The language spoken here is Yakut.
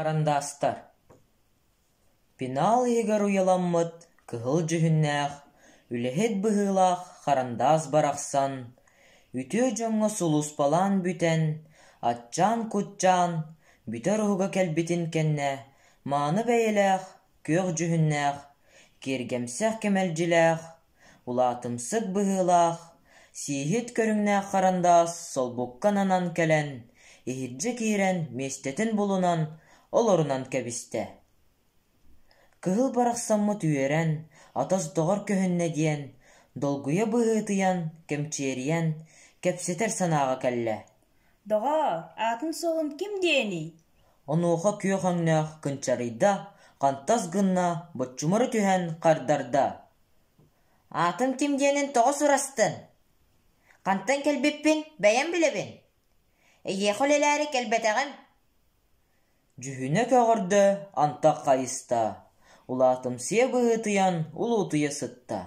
Харандаастар Пенал иһигэр уйаламмыт кыһыл дьүһүннээх, үлэһит быһыылаах харандаас барахсан, үтүө дьоҥҥо сулууспалаан бүтэн, аччаан-куччаан, бүтэр уһуга кэлбитин кэннэ мааны бэйэлээх, күөх дьүһүннээх, киэргэмсэх кэмэлдьилээх, улаатымсык быһыылаах, сииһит көрүҥнээх харандаас солбукка ананан кэлэн, иһирдьэ киирэн миэстэтин булунан олорунан кэбистэ. Кыһыл барахсаммыт үөрэн, атас-доҕор көһүннэ диэн, долгуйа быһыытыйан, кэмчиэрийэн, кэпсэтэр санааҕа кэллэ. Доҕоор, аатын-суолун ким диэний? Онуоха күөх өҥнөөх кынчарыйда, хантас гынна, боччумура түһэн хардарда: Аатым ким диэнин тоҕо сурастын? Хантан кэлбиппин бэйэм билэбин. Эйиэхэ үлэлээри кэлбэтэҕим. Дьүһүнэ көҕөрдө, антах хайыста, улаатымсыйа быһыытыйан улуутуйа сытта.